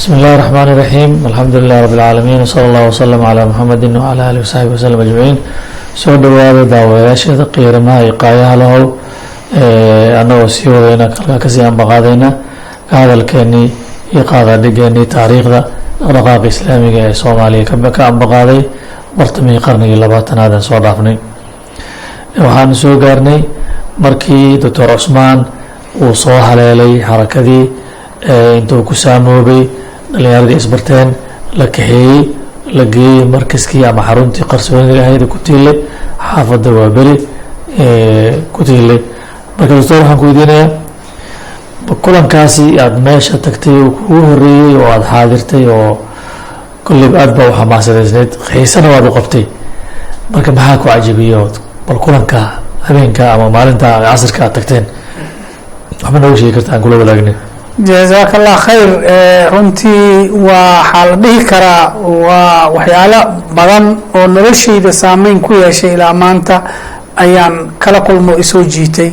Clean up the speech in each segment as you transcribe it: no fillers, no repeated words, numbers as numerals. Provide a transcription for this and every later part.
بسم الله الرحمن الرحيم، الحمد لله رب العالمين، وصلى الله وسلم على محمد وعلى آله وصحبه وسلم أجمعين. Soo dhawaada daawadayaasheeda qiimaha iyo qaayaha lahow. Annagoo sii wadayna kalkaa kasii ambaqaadayna ka hadalkeenii iyo qaadaadhigeenii taariikhda dhaqdhaqaaqa islaamiga ee Soomaaliya ka ambaqaaday bartamihii qarnigii 20aad aan soo dhaafnay. Waxaanu soo gaarnay markii Doctor Cusmaan uu soo haleelay xarakadii, intuu ku saamoobay dhalinyaradii isbarteen, la kaxeeyey, la geeyey markaskii ama xaruntii qarsooniga ahayd ku tiilay xaafadda Waaberi ku tiilay. Marka doctor, waxaan ku weydiinayaa, kulankaasi aada meesha tagtay oo kugu horeeyey oo aada xaadirtay oo kolleyba aad baa u xamaasadeysneyd, xiisana waad u qabtay, marka maxaa ku cajabiyey? Oo bal kulanka habeenka ama maalinta casirka aad tagteen waxba nooga sheegi karta aan kula wadaagnay? Jazaaka Allah khayr. Runtii waxaa la dhihi karaa waa waxyaalo badan oo noloshayda saameyn ku yeeshay ilaa maanta ayaan kala kulmo, isoo jiitay.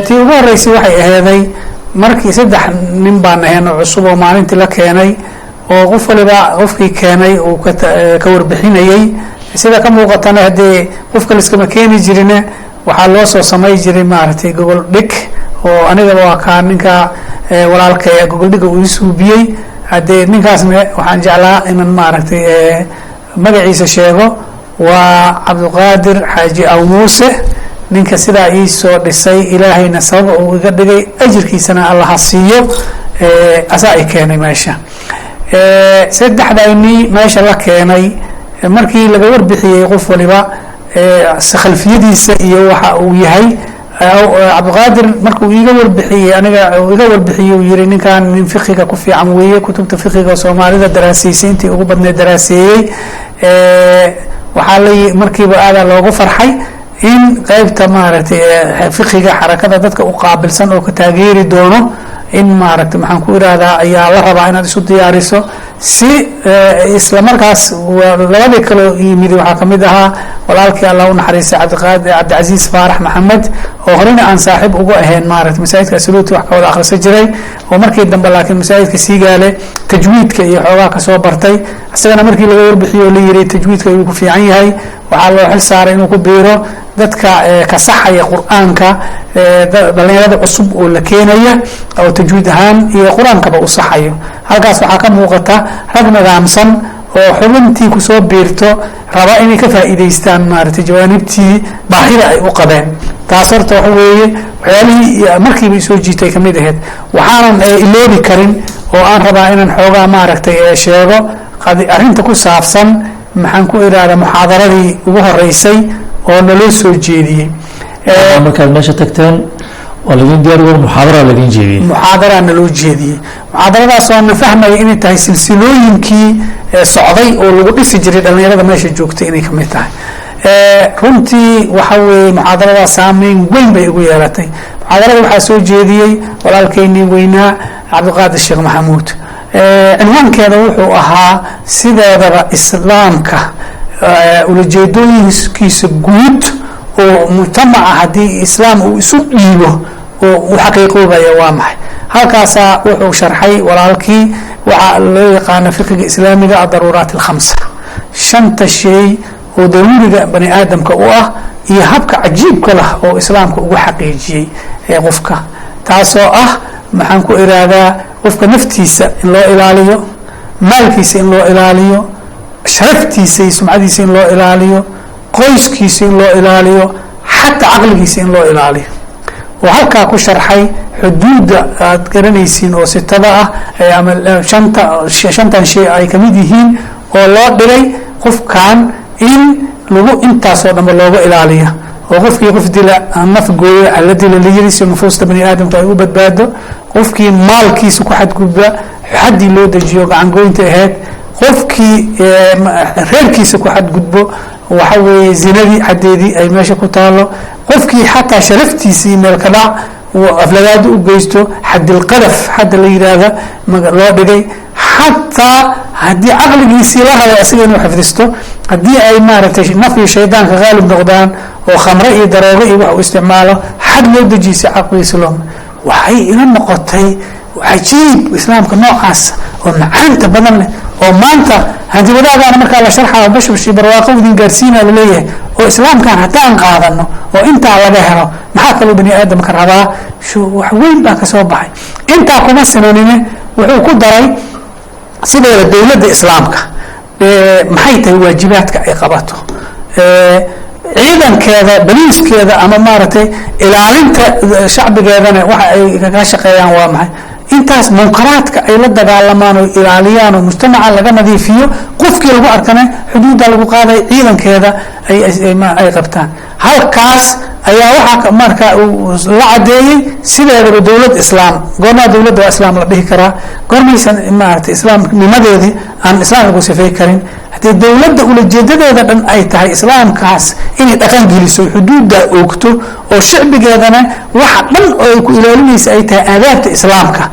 Tii ugu horreysay waxay aheeday markii saddex nin baan ahayn oo cusub oo maalintii la keenay, oo qof waliba qofkii keenay uu ka warbixinayey. Sida ka muuqatana, haddee qofka liskama keeni jirine, waxaa loo soo samay jiray maaragtay gogol dhig, oo anigaba waa kaa ninka walaalkay gogol dhiga uu isuubiyey. Haddee ninkaasna waxaan jeclaa inaan maaragtay magaciisa sheego, waa Cabdiqaadir Xaaji Aw Muuse. Ninka sidaa ii soo dhisay, Ilaahayna sabab uu iga dhigay, ajirkiisana Allaha siiyo, asaa i keenay meesha. Saddexdayni meesha la keenay, markii laga warbixiyey qof waliba khalfiyadiisa iyo waxa uu yahay, Cabdiqaadir markuu iiga warbixiyey, aniga uu iga warbixiyey, uu yihi ninkan nin fiqiga ku fiican weeye, kutubta fiqiga Soomaalida daraaseysay intii ugu badneed daraaseeyey. Waxaa la markiiba aadaa loogu farxay in qeybta maaragtay fiqiga xarakada dadka u qaabilsan oo ka taageeri doono in maaragtay, maxaan ku irahdaa, ayaa la rabaa inaad isu diyaariso. Si isla markaas labadii kaloo yimid waxaa kamid ahaa walaalkii, Allah u naxariistay, Cabdiqaadir Cabdicasiis Faarax Maxamed, oo horena aan saaxiib ugu ahayn, maaragtay masaajidka Asluuti wax ka wada akhrisan jiray, oo markii dambe laakiin masaajidka Siigaale tajwiidka iyo xoogaa kasoo bartay. Isagana markii laga warbixiyo oo la yiri tajwiidka ayuu ku fiican yahay, waxaa loo xil saaray inuu ku biiro dadka ka saxaya Qur-aanka dhalinyarada cusub oo la keenaya, oo tajwiid ahaan iyo Qur-aankaba u saxayo. Halkaas waxaa ka muuqata rag nidaamsan oo xubintii kusoo biirto raba inay ka faa'iidaystaan maaragtay jawaanibtii baahida ay u qabeen. Taas horta waxa weeye waxyaalihii markiiba isoo jiitay kamid ahayd. Waxaanan iloobi karin oo aan rabaa inaan xoogaa maaragtay sheego arrinta ku saabsan, maxaan ku irahdaa, muxaadaradii ugu horeysay oo naloo soo jeediyey. Markaad meesha tagteen waa laidin diyaar gar, muxaadara laidin jeediyey? Muxaadaraa naloo jeediyey. Muxaadaradaas oo na fahmaya inay tahay silsilooyinkii socday oo lagu dhisi jiray dhalinyarada meesha joogtay inay kamid tahay. Runtii waxa weeye muxaadaradaas saameyn weyn bay igu yeelatay. Muxaadarada waxaa soo jeediyey walaalkeynii weynaa Cabdiqaadir Sheekh Maxamuud. Cinwaankeeda wuxuu ahaa sideedaba islaamka ulajeedooyinkiisa guud oo mujtamaca haddii islaam uu isu dhiibo oo u xaqiiqoobaya waa maxay. Halkaasaa wuxuu sharxay walaalkii waxaa loo yaqaano fiqiga islaamiga adaruuraat alkhamsa, shanta shay oo daruuriga bani aadamka u ah, iyo habka cajiibka lah oo islaamka ugu xaqiijiyey ee qofka, taasoo ah, maxaan ku irahdaa, qofka naftiisa in loo ilaaliyo, maalkiisa in loo ilaaliyo, sharaftiisa iyo sumcadiisa in loo ilaaliyo, qoyskiisa in loo ilaaliyo, xataa caqligiisa in loo ilaaliyo, oo halkaa ku sharxay xuduudda aad garanaysiin oo sitada ah ama shanta, shantan shay ay kamid yihiin, oo loo dhigay qofkan in lagu intaasoo dhanba looga ilaaliyo, oo qofkii qof dila, naf gooya, alla dila la yiri si nufuusta bani aadamka ay u badbaado, qofkii maalkiisa ku xadgudba xaddii loo dejiyo gacangoynta ahayd, qofkii reerkiisa ku xadgudbo waxa weeye zinadii xaddeedii ay meesha ku taalo, qofkii xataa sharaftiisii meel ka dhac aflagaada u geysto xadilqadaf xadda la yidhaahda loo dhigay, xataa haddii caqligiisii la rabay asiga inuu xifdisto, haddii ay maaragtay naf iyo shaydaanka qaalib noqdaan oo khamre iyo daroogo iyo wax uu isticmaalo, xad loo dejiyay si caqligiisa loo. Waxay ila noqotay Cajiib, islaamka noocaas oo macaanta badan leh oo maanta hanti wadaagaana markaa la sharxayo, bashbash iyo barwaaqo idin gaarsiinaa laleeyahay, oo islaamkan haddaan qaadano oo intaa laga helo, maxaa kaloo bani aadamka rabaa? Wax weyn baa kasoo baxay. Intaa kuma sinanine, wuxuu ku daray sideeda dowladda islaamka maxay tahay waajibaadka ay qabato, ciidankeeda, baliiskeeda ama maaragtay ilaalinta shacbigeedana waxa ay kaga shaqeeyaan waa maxay. Intaas munkaraadka ay la dagaalamaan oo ilaaliyaan oo mujtamaca laga nadiifiyo, qofkii lagu arkana xuduudda lagu qaaday, ciidankeeda ay qabtaan. Halkaas ayaa waxaa marka la cadeeyey sideedaba dowlad islaam goormaa dowladda waa islaam la dhihi karaa, goormaysan maaragtay islaamnimadeedii aan islaam lagu sifey karin. Haddii dowladda ulajeedadeeda dhan ay tahay islaamkaas inay dhaqan geliso, xuduudda oogto, oo shicbigeedana waxa dhan oo ay ku ilaalinaysa ay tahay aadaabta islaamka,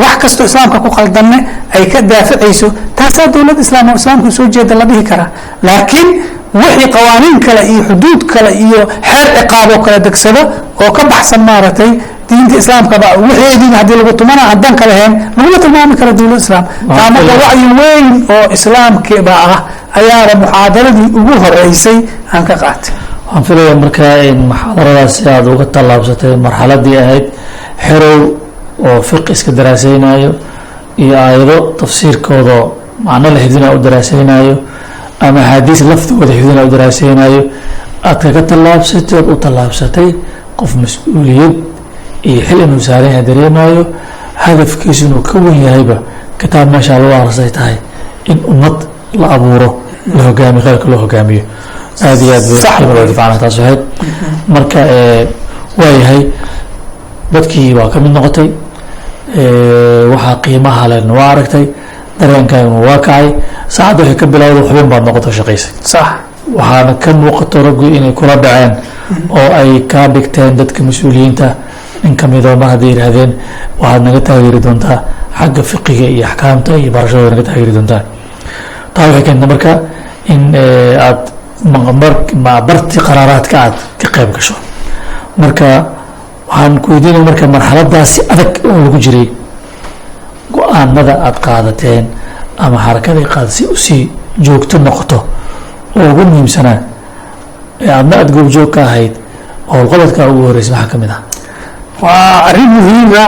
wax kastoo islaamka ku qaldanne ay ka daaficayso, taasaa dowlad islaam oo islaamka soo jeeda la dhihi karaa. Laakiin wixii qawaaniin kale iyo xuduud kale iyo xeer ciqaaboo kala degsado oo ka baxsan maaragtay diinta islaamkaba, waxeediina haddii lagu tumana aan dan ka lahayn, laguma tilmaami karo dowlad islaam. Taa marka wacyi weyn oo islaamkiiba ah ayaaba muxaadaradii ugu horeysay aan ka qaatay. Waxaan filaya markaa in muxaadaradaasi aada uga tallaabsatay marxaladii ahayd xerow oo fiq iska daraaseynayo iyo aayado tafsiirkooda macno la xifdina u daraaseynayo ama axaadiis lafdigooda xifdina u daraaseynayo, aad kaga tallaabsatay ood u tallaabsatay qof mas-uuliyad iyo xil inuu saaran yahay dareemayo, hadafkiisu inuu ka wen yahayba kitaab meeshaa lagu arsay tahay in ummad la abuuro, la hogaamiyo, khayrka loo hogaamiyo. Aada iyo aad bay qiimo loo difacna taas ahayd. Marka waayahay, dadkii waa ka mid noqotay, waxaa qiimaha len waa aragtay, dareenkaaguna waa kacay. Saacadda waxay ka bilowda xubin baad noqoto shaqaysay. Waxaana ka muuqato raggu inay kula dhaceen oo ay kaa dhigteen dadka mas-uuliyiinta nin kamidoo mar hadday yidhaahdeen waxaad naga taageeri doontaa xagga fiqiga iyo axkaamta iyo barashadooda naga taageeri doontaa. Taa waxay keentay marka in aad barti qaraaraadka aad ka qayb gasho. Marka waxaan ku weydiinaya, marka marxaladaasi adag oo lagu jiray, go-aanada aada qaadateen ama xarakaday qaada si usii joogto noqoto oo ugu muhiimsanaa ee aadna aada goobjoog ka ahayd howlqabadkaa ugu horreysay maxaa kamid ah? Waa arrin muhiima.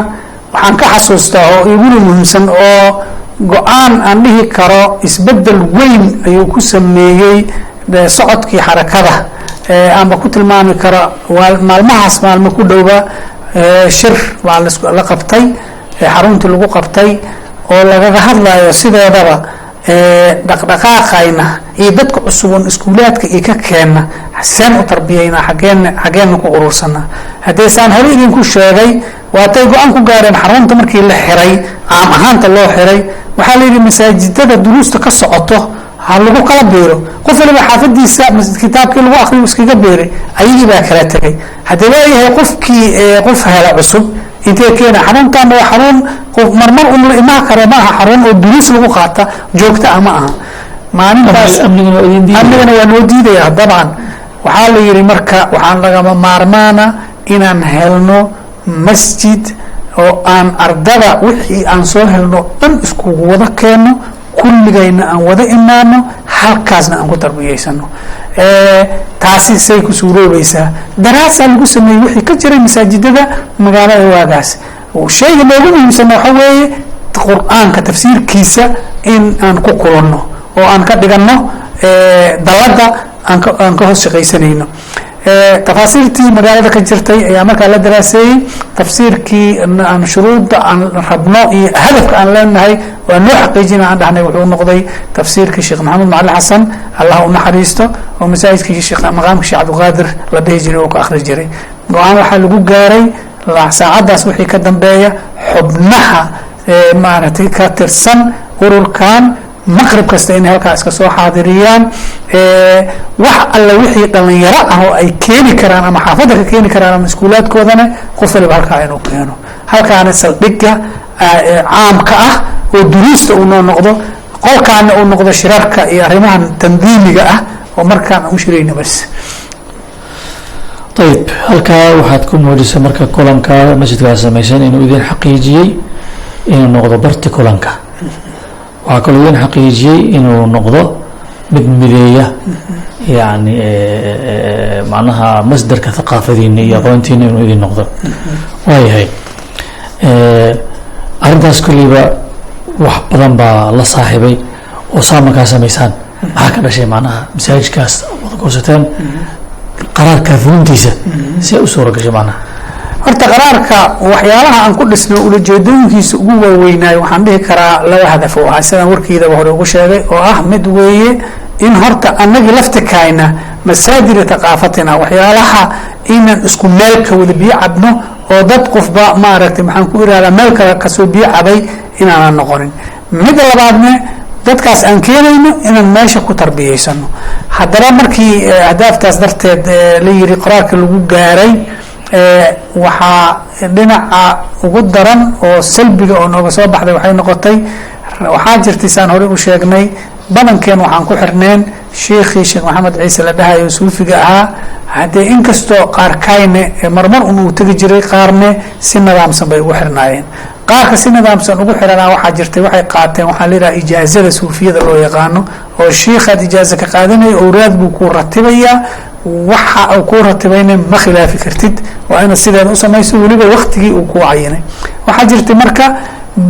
Waxaan ka xasuustaa oo iguna muhiimsan oo go-aan aan dhihi karo isbeddel weyn ayuu ku sameeyey socodkii xarakada aanba ku tilmaami karo, maalmahaas maalmo ku dhowba shir baa la qabtay, xaruntii lagu qabtay, oo lagaga hadlayo sideedaba dhaqdhaqaaqayna iyo dadka cusub oon iskuulaadka iyo ka keenna seen u tarbiyaynaa, xaggeen xaggeenna ku urursanaa. Haddee saan hore idinku sheegay, waatay go-aan ku gaareen xarunta markii la xiray, caam ahaanta loo xiray, waxaa la yidhi masaajidada duruusta ka socoto ha lagu kala biiro, qof waliba xaafadiisa kitaabkii lagu akriyo iskaga biiray. Ayagii baa kala tegay. Haddii waayahay qofkii qof hela cusub intee keena? Xaruntan waa xarun qof marmar un la imaan karo ma aha, xarun oo duruus lagu qaata joogta ah ma aha. Maalintaas amnigana waa noo diidaya dabcan. Waxaa la yihi marka waxaan lagama maarmaana inaan helno masjid oo aan ardada wixii aan soo helno dhan iskugu wada keenno, kulligayna aan wada imaano, halkaasna aan ku tarbiyeysano. Taasi say ku suuroobaysaa? Daraasaa lagu sameeyey wixii ka jiray masaajidada magaalada waagaas. Shayga noogu muhiimsanna waxa weeye qur-aanka tafsiirkiisa in aan ku kulanno oo aan ka dhiganno dalada aan ka hoos shaqaysanayno. Tafaasiirtii magaalada ka jirtay ayaa markaa la daraaseeyey. Tafsiirkii aan shuruudda aan rabno iyo hadafka aan leenahay waa noo xaqiijina aan dhahnay wuxuu noqday tafsiirkii Sheekh Maxamed Macalin Xasan, Allah u naxariisto, oo masaajidkii sheekh maqaamka Sheekh Cabdiqaadir la dhihi jiray oo ka akhri jiray. Go-aan waxaa lagu gaaray saacaddaas wixii ka dambeeya xubnaha maaragtay ka tirsan ururkan maqrib kasta inay halkaa iska soo xaadiriyaan, wax alla wixii dhalinyaro ah oo ay keeni karaan ama xaafadda ka keeni karaan ama iskuulaadkoodana qof waliba halkaa inuu keeno, halkaana saldhigga caamka ah oo duruusta uu noo noqdo, qolkaana uu noqdo shirarka iyo arrimahan tandiimiga ah oo markaan aan u shirayno bas. Ayib, halkaa waxaad ku muujisay marka kulanka masjidkaa samaysan inuu idin xaqiijiyey Inuu noqdo barti kulanka. Waxaa kaloo idin xaqiijiyey inuu noqdo mid mideeya, yani macnaha masdarka thaqaafadiina iyo aqoontiina inuu idin noqdo. Waayahay, arrintaas kolleyba wax badan baa la saaxiibay oo saa markaa samaysaan. Maxaa ka dhashay, macnaha masaajidkaas wada goosateen, qaraarka fulintiisa see u suura gashay macnaha? Horta qaraarka waxyaalaha aan ku dhisno ulajeedooyinkiisa ugu waaweynaayo, waxaan dhihi karaa laba hadaf oo ah, sidaan warkiidaba hore ugu sheegay, oo ah mid weeye in horta annagii laftikayna masaadira thaqaafatina, waxyaalaha inaan isku meel ka wada biyo cabno oo dad qofba maaragtay, maxaan ku irahdaa, meel kale kasoo biyo cabay inaanan noqonin. Midda labaadne, dadkaas aan keenayno inaan meesha ku tarbiyeysano. Haddaba markii ahdaaftaas darteed la yiri qoraarka lagu gaaray, waxaa dhinaca ugu daran oo salbiga oo nooga soo baxday waxay noqotay, waxaa jirtay, saan horey u sheegnay, badankeen waxaan ku xirneen shiikhii Sheekh Maxamed Ciise la dhahayo, suufiga ahaa. Haddee inkastoo qaarkayne marmar un uu tegi jiray, qaarne si nidaamsan bay ugu xirnaayeen. Qaarka si nidaamsan ugu xiranaa waxaa jirtay waxay qaateen waxaa la yidhaha ijaazada suufiyada loo yaqaano, oo shiikhaad ijaaza ka qaadanaya, owraad buu ku ratibayaa. Waxa uu kuu ratibayna ma khilaafi kartid, waa inaad sideeda u samayso, weliba waktigii uu kuu cayinay. Waxaa jirtay marka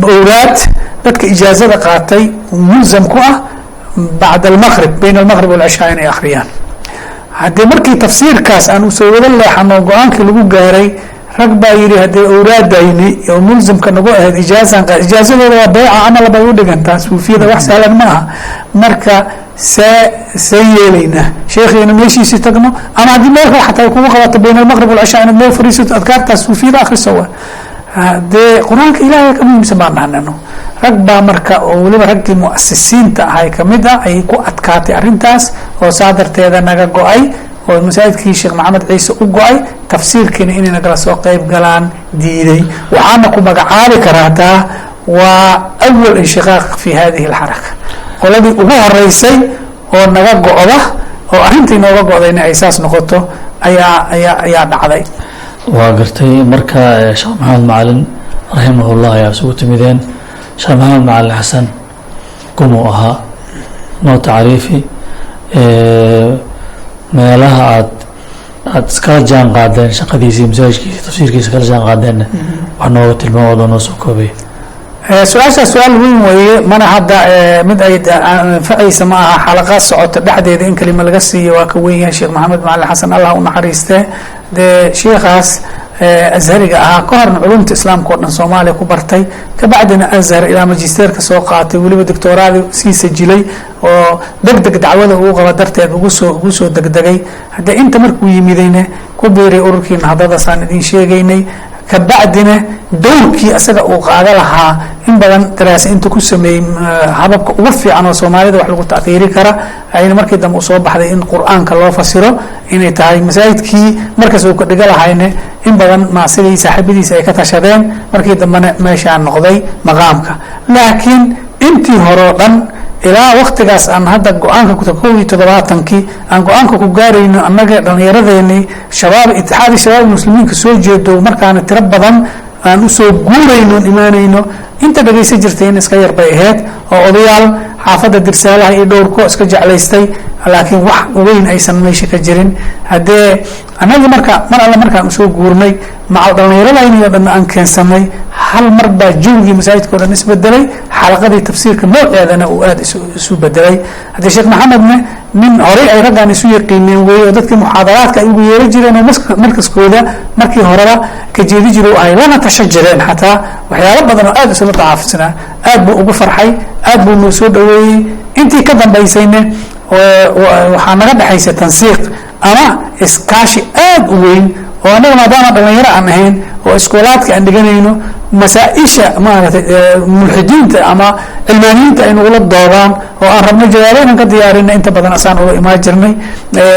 owraad dadka ijaazada qaatay mulzam ku ah bacda almaqrib, bayna almaqrib walcishaa, inay akhriyaan. Haddii markii tafsiirkaas aan usoo wada leexano go-aankii lagu gaaray, rag baa yidhi, haddee owraadayni oo mulzamka nagu ahayd ijaazan qa ijaazadooda waa beyca camal bay u dhigantaa suufiyada, wax sahlan ma aha. Marka see yeelaynaa? Sheekhiina meeshiisii tagno, ama haddii meel kale xataa ay kugu qabato bayna almaqrib walcishaa inaad meel fariisato, adkaartaas suufiyada akhriso, wa dee Qur-aanka Ilaahay ka muhiimsan baan dhahnano. Rag baa marka, oo weliba raggii muasisiinta ahay kamid ah, ayay ku adkaatay arrintaas, oo saa darteeda naga go-ay oo masaajidkii Sheekh Maxamed Ciise u go-ay, tafsiirkiina inay nagala soo qeyb galaan diiday. Waxaana ku magacaabi karaa taa waa awal inshiqaaq fi hadihi alxaraka, qoladii ugu horeysay oo naga go-da oo arrintii nooga go-dayna ay saas noqoto ayaa dhacday. Waa gartay. Marka Sheekh Maxamed Macalin raximahullah ayaa isugu timideen. Sheekh Maxamed Macalin Xasan kumuu ahaa? Noo tacriifi meelaha aad iskala jaan qaadeen shaqadiisii, masaajidkiisa, tafsiirkiisa kala jaan qaadeenna wax nooga tilmaamooda, noo soo koobay. Su-aashaas su-aal weyn weeye, mana hadda mid ay anfacaysa ma aha xalaqa socoto dhexdeeda in kelima laga siiyo. Waa ka weyn yahay Sheekh Maxamed Macalin Xasan, Allah u naxariiste. Dee sheikhaas Azhariga ahaa, ka horna culumta islaamka oo dhan Soomaaliya ku bartay, kabacdina Azhar ilaa magisterka soo qaatay, weliba doctooraadii sii sajilay, oo deg deg dacwada ugu qaba darteed ugu soo degdegay. Haddee inta markuu yimidayna ku biiray ururkii Nahdadaasaan idiin sheegaynay. Kabacdina dowrkii isaga uu qaado lahaa in badan daraasa inta ku sameeyey hababka ugu fiican oo Soomaalida wax lagu ta'hiiri kara, ayna markii dambe usoo baxday in Qur-aanka loo fasiro inay tahay. Masaajidkii markaas uu ka dhiga lahayne in badan maasidii saaxiibadiisa ay ka tashadeen, markii dambena meeshaa noqday maqaamka. Laakiin intii hore oo dhan ilaa waktigaas aan hadda go-aanka 71-kii aan go-aanka ku gaarayno, annaga dhallinyaradeenii shabaab, Itixaadi Shabaab Muslimiinka soo jeedo, markaana tiro badan aan usoo guurayno on imaanayno, inta dhagaysan jirtay in iska yar bay ahayd, oo odayaal xaafadda Dirsaalaha iyo dhowrko iska jeclaystay, laakiin wax weyn aysan meesha ka jirin. Haddee annagii marka mar alle markaan usoo guurnay macal dhallinyaradayni oo dhan aan keensanay, hal mar baa jawgii masaajidka o dhan isbedelay, xalaqadii tafsiirka nooceedana uu aada isu bedelay. Haddii Sheekh Maxamedne nin horey ay raggaan isu yaqiineen weeye, oo dadkii muxaadaraadka ay ugu yeeri jireen oo markaskooda markii horeba ka jeedi jiro ay lana tasho jireen, xataa waxyaalo badan oo aada isula tacaafusnaa. Aad buu ugu farxay, aad buu noo soo dhaweeyey. Intii ka dambaysayne waxaa naga dhexaysa tansiiq ama iskaashi aad u weyn, oo annaga maadaama dhalinyaro aan ahayn oo iskoolaadka aan dhiganayno, masaa-isha maaragtay mulxidiinta ama cilmaaniyiinta ay nagula doodaan oo aan rabno jawaabo inaan ka diyaarina, inta badan asaan ula imaan jirnay,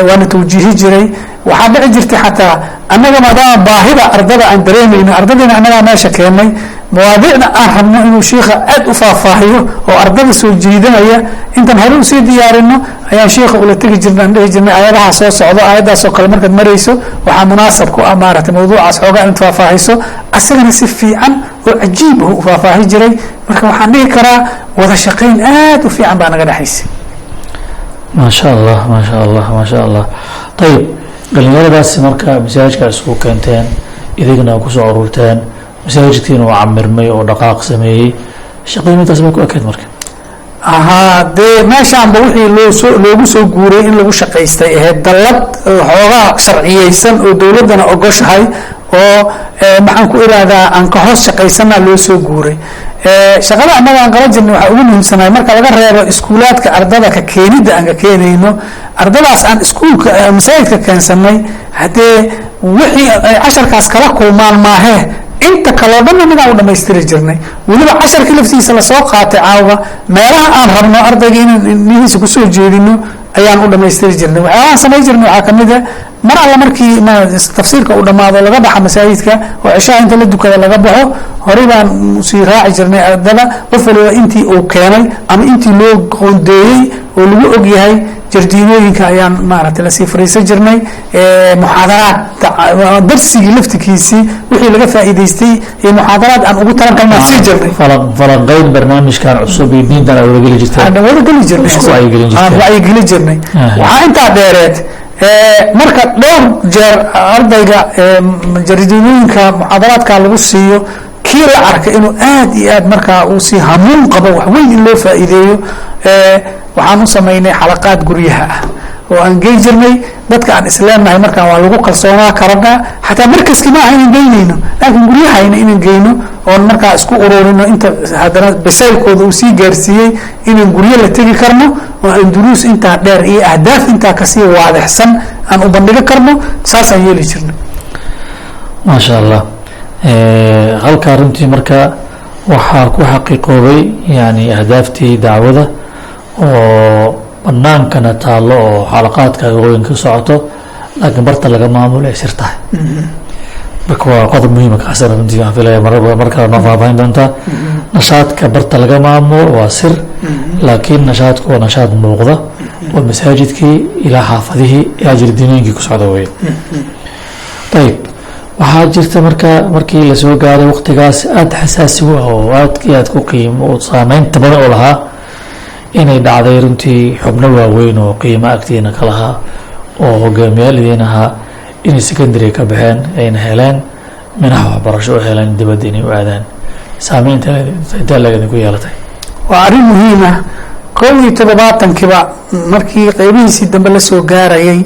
waana tawjiihi jiray. Waxaa dhici jirtay xataa annaga maadaama baahida ardada aan dareemayno, ardadiina annagaa meesha keennay, mawaadiicda aan rabno inuu shiika aad u faahfaahiyo oo ardada soo jiidanaya, intaan hore usii diyaarino ayaan shiika ula tegi jirnay, aan dhihi jirnay, aayadaha soo socdo, aayaddaas oo kale markaad marayso waxaa munaasab ku ah maaragtay mawduucaas xoogaa inaad faahfaahiso. faahfaahiso, asagana si fiican oo cajiib ah u faahfaahi jiray. Marka waxaan dhihi karaa wada shaqayn aad u fiican baa naga dhexaysay. Maasha Allah, maasha Allah, maasha Allah. Ayib, dhalinyaradaasi marka masaajidka isugu keenteen, idigna kusoo aruurteen, masaajidkiina uu camirmay oo dhaqaaq sameeyey, shaqadii intaas bay ku ekeyd marka? Ahaa, dee meeshaanba wixii loosoo loogu soo guuray in lagu shaqaystay ahayd, dallad xoogaa sharciyeysan oo dowladdana ogoshahay oo maxaan ku irahdaa aan ka hoos shaqaysana loo soo guuray. Shaqada annaga aan qaban jirnay waxaa ugu muhiimsanahay, marka laga reebo iskuulaadka ardada ka keenidda aan ka keenayno, ardadaas aan iskuulka masaajidka keensanay, haddee wixii ay casharkaas kala kulmaan maahee, inta kaloo dhan annagaan u dhamaystiri jirnay. Weliba casharkii laftiisa lasoo qaatay caawa, meelaha aan rabno ardayga inaan indhihiisa kusoo jeedino ayaan u dhamaystiri jirnay. Waxyaabahaan samayn jirnay waxaa kamid a, mar alla markii tafsiirka uu dhamaado, laga baxa masaajidka oo ceshaha inta la dukada laga baxo, horey baan sii raaci jirnay ardada. Qof waliba intii uu keenay ama intii loo qoondeeyey oo lagu og yahay, jardiinooyinka ayaan maaragtay lasii fariisan jirnay. Muxaadaraad, darsigii laftikiisii wixii laga faa'iidaystay iyo muxaadaraad aan ugu talagalnaa sii jirnay. Falanqeyn barnaamijkan cusub iyo diintan aad wadageli jirteen? Aan wadageli jirnay. Isku wacyigelin jirteen. Aan wacyigelin jirnay. Waxaa intaa dheereed, marka dhowr jeer ardayga jardiinooyinka muxaadaraadka lagu siiyo, kii la arka inuu aad iyo aad markaa uu si hamuun qabo wax weyn in loo faa'iideeyo, waxaan u samaynay xalaqaad guryaha ah oo aan gey jirnay dadka aan isleenahay markaan waa lagu kalsoonaa karanaa. Xataa markaski ma aha inaan geynayno, laakiin guryahayna inaan geyno oon markaa isku ururino inta haddana basaylkooda uu sii gaarsiiyey inaan guryo la tegi karno oo aan duruus intaa dheer iyo ahdaaf intaa kasii waadixsan aan u bandhigo karno. Saasaan yeeli jirnay. Maasha Allah. Halkaa runtii marka waxaa ku xaqiiqoobay yani ahdaaftii dacwada oo banaankana taallo oo xalaqaadka hooyinka ka socoto, laakiin barta laga maamulo ay sir tahay. Marka waa qodob muhiima kaasina runtii. Waxaan filaya mar kale noo faahfaahin doontaa. Nashaadka barta laga maamulo waa sir, laakiin nashaadku waa nashaad muuqda oo masaajidkii ilaa xaafadihii ilaa jardiinooyinkii ku socda wey. Ayib, waxaa jirta marka markii lasoo gaaray waqtigaas aada xasaasi u ah oo aad iyo aad ku qiimo oo saameynta badan oo lahaa, inay dhacday runtii xubno waaweyn oo qiimo agtiina ka lahaa oo hogaamiyaal idiin ahaa inay secondary ka baxeen, ayna heleen minaha waxbarasho oo heleen dibadda inay u aadaan. Saameynta intee leeg idinku yeelatay? Waa arrin muhiim ah. 71-kiiba markii qeybihiisii dambe lasoo gaarayay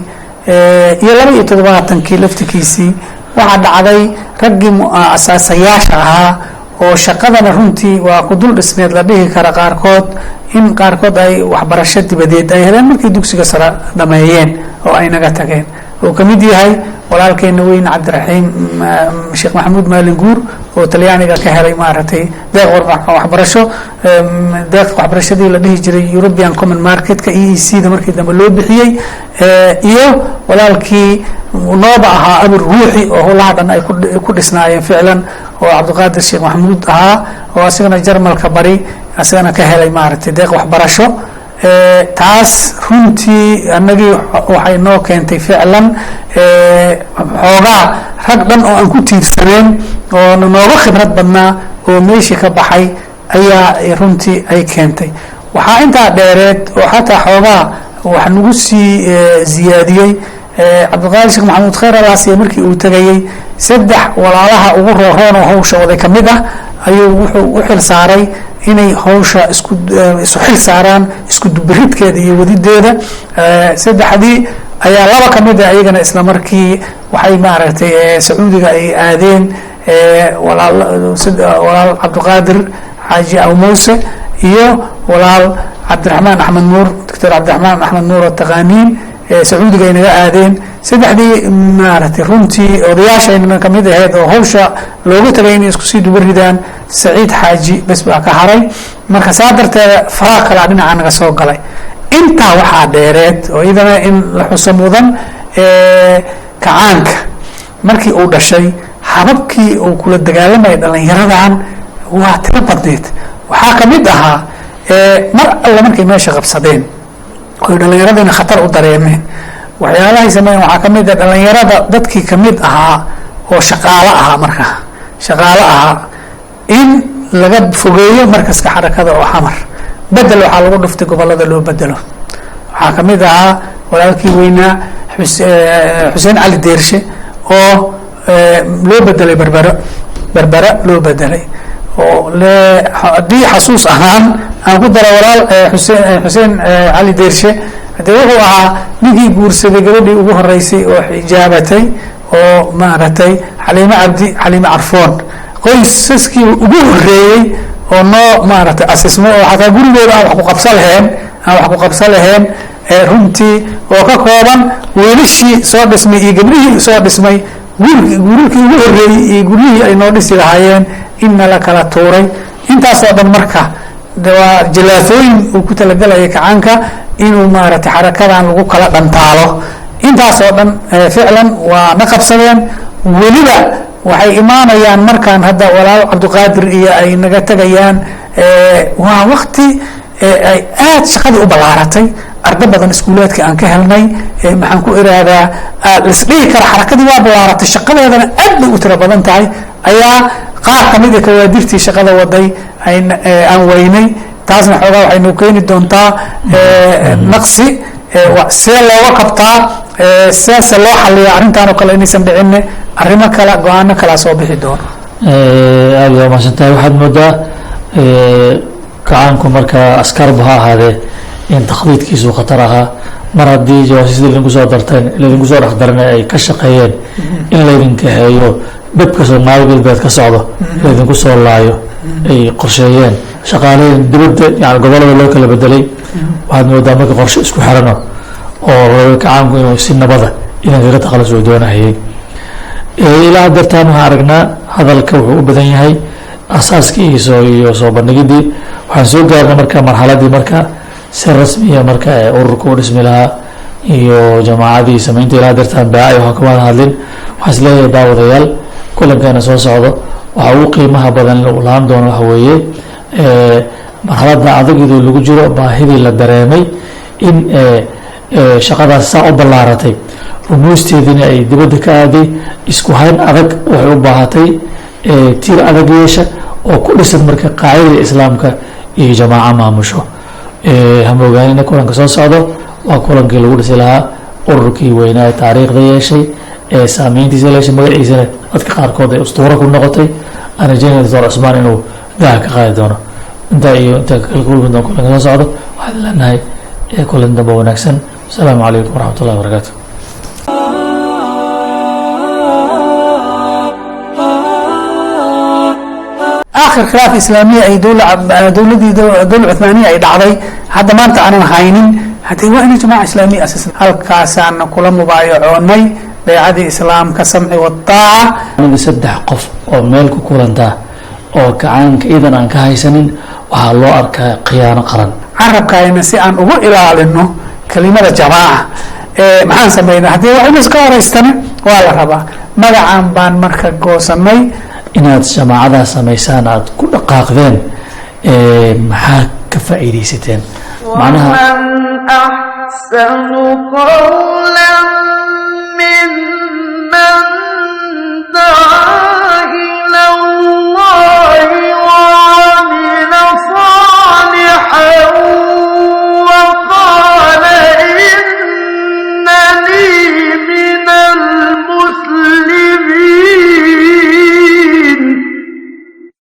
iyo 72-kii laftikiisii, waxaa dhacday raggii asaasayaasha ahaa oo shaqadana runtii waa ku dul dhisneed la dhihi kara qaarkood, in qaarkood ay waxbarasho dibadeed ay heleen markii dugsiga sare dhameeyeen oo ay naga tageen, oo kamid yahay walaalkeena weyn Cabdiraxiim Sheekh Maxamuud Maalin Guur oo Talyaaniga ka helay maaragtay deeq waxbarasho, deeq waxbarashadii la dhihi jiray European Common Marketka, EEC da markii dambe loo bixiyey, iyo walaalkii nooba ahaa abur ruuxi oo howlaha dhan ay ku dhisnaayeen ficlan, oo Cabdiqaadir Sheekh Maxamuud ahaa, oo asagana Jarmalka bari asagana ka helay maaragtay deeq waxbarasho. Taas runtii annagii waxay noo keentay ficlan xoogaa rag dhan oo aan ku tiirsaneen oo nooga khibrad badnaa oo meeshii ka baxay ayaa runtii ay keentay. Waxaa intaa dheereed oo xataa xoogaa wax nagu sii ziyaadiyey, Cabdiqaadir Sheekh Maxamuud khayr alaasiya markii uu tegayey, saddex walaalaha ugu rooroon oo hawsha waday kamid ah ayuu wuxuu u xil saaray inay hawsha isku isu xil saaraan isku dubiridkeeda iyo wadideeda. Saddexdii ayaa laba kamid ah iyagana isla markii waxay maaragtay Sacuudiga ay aadeen, walaal walaal Cabdiqaadir Xaaji Aw Muuse iyo walaal Cabdiraxmaan Axmed Nuur, Doctor Cabdiraxmaan Axmed Nuur oo taqaaniin, Sacuudiga ay naga aadeen saddexdii. Maaragtay runtii odayaashayna kamid ahayd oo hawsha looga tagay inay isku sii duba ridaan, Saciid Xaaji bes baa ka haray. Marka saa darteeda faraaq kalaa dhinaca naga soo galay. Intaa waxaa dheereed oo iyadana in la xuso mudan, kacaanka markii uu dhashay hababkii uu kula dagaalamayay dhalinyaradan waa tiro badneed. Waxaa kamid ahaa, mar alle markay meesha qabsadeen oy dhalinyaradina khatar u dareemeen, waxyaalahay sameeyeen waxaa kamid ah dhalinyarada dadkii kamid ahaa Oo shaqaalo ahaa, markaa shaqaalo ahaa, in laga fogeeyo markaska xarakada oo Xamar bedel waxaa lagu dhuftay gobolada loo bedelo. Waxaa kamid ahaa walaalkii weynaa Xuseen Cali Deershe oo loo bedelay Berbero, Berbera loo bedelay. Oo le haddii xasuus ahaan aan ku daro, walaal Xuseen Cali Deershe hadee wuxuu ahaa ninkii guursaday gabadhii ugu horeysay oo xijaabatay oo maaragtay Xaliime Cabdi, Xaliime Carfoon. Qoysaskii ugu horeeyey oo noo maaragtay asismo oo xataa gurigooda aan wax ku qabsa laheen, aan wax ku qabsa laheen runtii, oo ka kooban wiilashii soo dhismay iyo gabdhihii soo dhismay, gurikii ugu horeeyey iyo guryihii ay noo dhisi lahaayeen inna la kala tuuray. Intaasoo dhan marka waa jalaafooyin uu ku talagelaya kacaanka inuu maaragtay xarakadan lagu kala dhantaalo. Intaasoo dhan ficlan waa na qabsadeen. Weliba waxay imaanayaan markaan hadda walaal Cabdiqaadir iyo ay naga tegayaan, waa wakti ay aad shaqadii u ballaaratay, ardo badan iskuulaadka aan ka helnay. Maxaan ku irahdaa, laisdhihi kara xarakadii waa ballaaratay, shaqadeedana aad bay u tiro badan tahay, ayaa qaar kamid a kawaadirtii shaqada waday aan weynay. Taasna xoogaa waxay noo keeni doontaa naqsi. See looga qabtaa, seese loo xaliyaa arrintan oo kale inaysan dhicinne? Arrimo kale, go-aano kalaa soo bixi doono. Aada waa mahadsantahay. Waxaad moodaa kacaanku marka askarba ha ahaadee in takhdiidkiisu khatar ahaa. Mar haddii jawaasiisda idinku soo darteen, laydinku soo dhex darana ay ka shaqeeyeen in laydin kaxeeyo, dhibka Soomaali Galbeed ka socdo laydinku soo laayo ay qorsheeyeen, shaqaaleyn dibadda yani gobolada loo kala bedelay, waxaad moodaa marka qorshe isku xirano oo rabay kacaanku inuu si nabada idinkaga takhaluso doonahayay. Ilaa hadeertaan waxaan aragnaa hadalka wuxuu u badan yahay asaaskii iyo soo bandhigidii. Waxaan soo gaarnay marka marxaladii marka si rasmiya marka ururka u dhismi lahaa iyo jamaacadii samaynta. Ilaa hadeertaan baaci waxaan kuma hadlin. Waxaan is leeyahay, daawadayaal, kulankeena soo socdo waxa ugu qiimaha badan uu lahaan doono waxa weeye marxaladda adagidoo lagu jiro, baahidii la dareemay in shaqadaas saa u ballaaratay, rumuusteediina ay dibadda ka aaday, isku hayn adag waxay u baahatay tiir adag yeesha oo ku dhisan marka qaacidada islaamka iyo jamaaco maamusho. Hama ogaanina, kulanka soo socdo waa kulankii lagu dhisi lahaa ururkii weynaa ee taariikhda yeeshay ee saameyntiisa yeeshay, magaciisana dadka qaarkood ay ustuuro ku noqotay. Aan rajeynaya Doctor Cusmaan inuu daha ka qaadi doono. Intaa iyo intaa kala kulmi doon kulanka soo socdo, waxaan leenahay kulan dambe wanaagsan. Asalaamu calaykum waraxmat ullahi wabarakaatu. Akhir khilaaf islaamiya ay dowladii dowla cuthmaaniya ay dhacday, hadda maanta aanan haynin, haddee waa inay jamaaca islaamiya asasna. Halkaasaana kula mubaayacoonay baycadii islaamka, samci wataaca. Aniga saddex qof oo meel ku kulantaa oo kacaanka idan aan ka haysanin waxaa loo arkaa khiyaano qaran. Carabkaayna si aan ugu ilaalino kelimada jamaaca, maxaan sameynaa haddii wax in iska horeystana waa la rabaa? Magacan baan marka goosanay. Inaad jamaacadaha samaysaan aada ku dhaqaaqdeen, maxaa ka faa'iidaysateen macnaha? ومن أحسن قولا ممن دعا